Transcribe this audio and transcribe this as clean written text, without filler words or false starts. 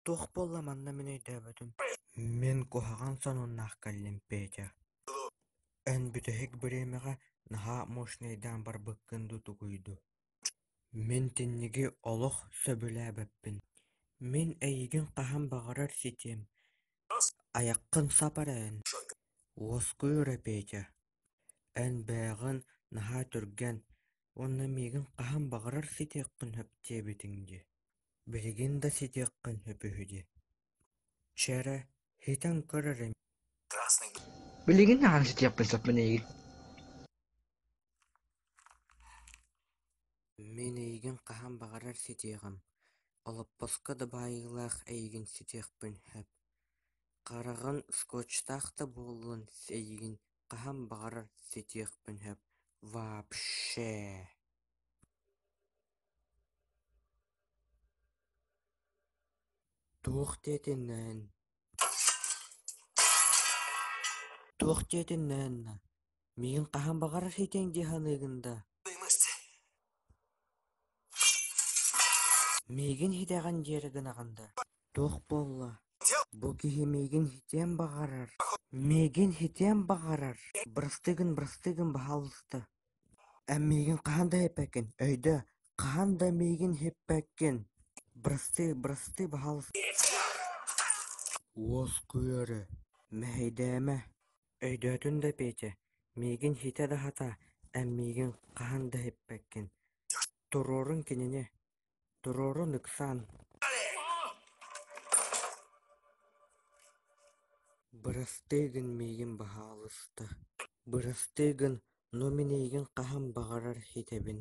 Туох буолла манна мин өйдөөбөтүм. Мин куһаҕан сонуннаах кэллим, Петя. Эн бүтэһик бириэмэҕэ наһаа мощнайдаан барбыккын дуу, тугуй дуу? Мин итинниги олох сөбүлээбэппин. Мин эйигин хаһан баҕарар ситиэм, айаххын сап эрэ эн. Уоскуй эрэ, Петя, эн бэйэҕин наһаа түргэн уонна миигин хаһан баҕарар ситиэххин сөп диэбитиҥ дии, билигин да ситиэххин сөп үһү дии. Чэ эрэ, ситэн көр эрэ. Билигин даҕаны ситиэхпин сөп мин эйигин. Мин эйигин хаһан баҕарар ситиэҕим, олоппоско да баайыылаах эйигин ситиэхпин сөп, хараҕын скотчтаах да буоллун эйигин хаһан баҕарар ситиэхпин сөп вообще. Туох диэтиҥ эн? Туох диэтиҥ эн? Миигин хаһан баҕарар ситиэҥ дии саныыгын да? Миигин ситэҕин диэри гынаҕын да? Туох буолла? Бу киһи миигин ситиэн баҕарар. Миигин ситиэн баҕарар. Бырастыы гын, бырастыы гын, баһаалыста. Эн миигин хаһан да сиппэккин, өйдөө, хаһан да миигин сиппэккин. Бырастыы, бырастыы, баһаалыста. Уоскуй эрэ, мэһэйдээмэ. Өйдөөтүн да, Петя, миигин ситэ да сатаа, эн миигин хаһан да сиппэккин. Туруорун кинини, туруорун ыксаан. Бырастыы гын миигин баһаалыста, бырастыы гын, но мин эйигин хаһан баҕарар ситэбин.